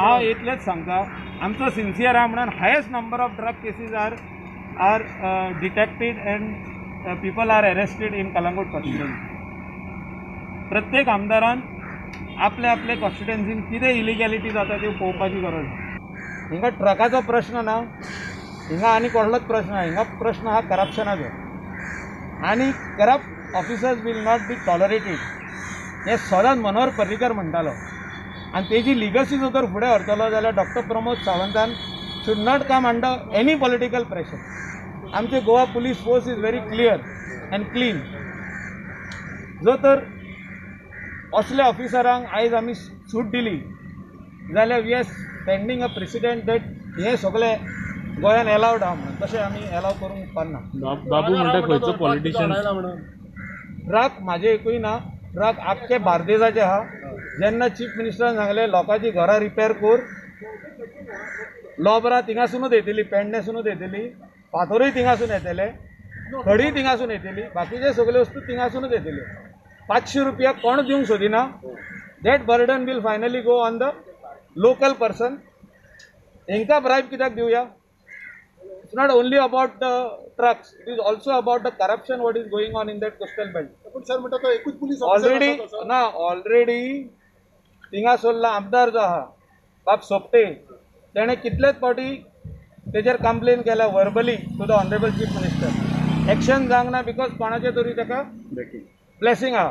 हांव इतलेंच सांगता, आमचो सिन्सियर आहा म्हणून highest number of drug cases are detected and people are arrested in Calangute constituency. प्रत्येक आमदारान आपले आपले कॉन्स्टिट्युएन्सीन कितें इलिगॅलिटी जाता त्यो पळोवपाची गरज. हिंगा ट्रकाचो प्रश्न ना, हिंगा आनी कसलोच प्रश्न ना, हिंगा प्रश्न आहा करप्शनाचो. आनी corrupt officers will not be tolerated हें सदांच मनोहर पर्रीकर म्हणटालो. आनी तेजी लिगसी जर तर फुडें व्हरतलो जाल्यार डॉक्टर प्रमोद सावंतान should not come under any political pressure. आमचे Goa police force is very clear and clean. जर तर असल्या ऑफिसरांक आयज आमी सूट दिली जाल्यार we are sending a precedent that हें सगळें गोंयान एलावड आहा म्हणून. तशें आमी एलाव करूंक पारना. बाबू म्हणटा खंयचो पॉलिटिशियन ट्रक म्हाजे एकूय ना, ट्रक आख्खे बार्देजाचे आहा. जेन्ना चीफ मिनिस्टरान सांगलें लोकांची घरां रिपेर कर, लोबरां थिंगासुनूच येतली, पेडणेसुनूच येतली, फातरूय थिंगासून येतले, खडीय थिंगासून येतली, बाकीचे सगळे वस्तू थिंगासुनूच येतल्यो. 500 रुपया कोण दिवंक सोदिना. That burden will finally go on the local person. हेंकां ब्रायब कित्याक दिवया? It's not only about the trucks, it is also about the corruption what is going on in that coastal belt. पूण सर म्हणटा तो एकूच police already ना, already थिंगासरलो आमदार जो आहा बाब सोपटे, तेणें कितलेच फावटी तेजेर कंप्लेन केल्या verbally to the honourable chief minister. Action जावंक ना because कोणाचें तरी ताका ब्लेसिंग आहा.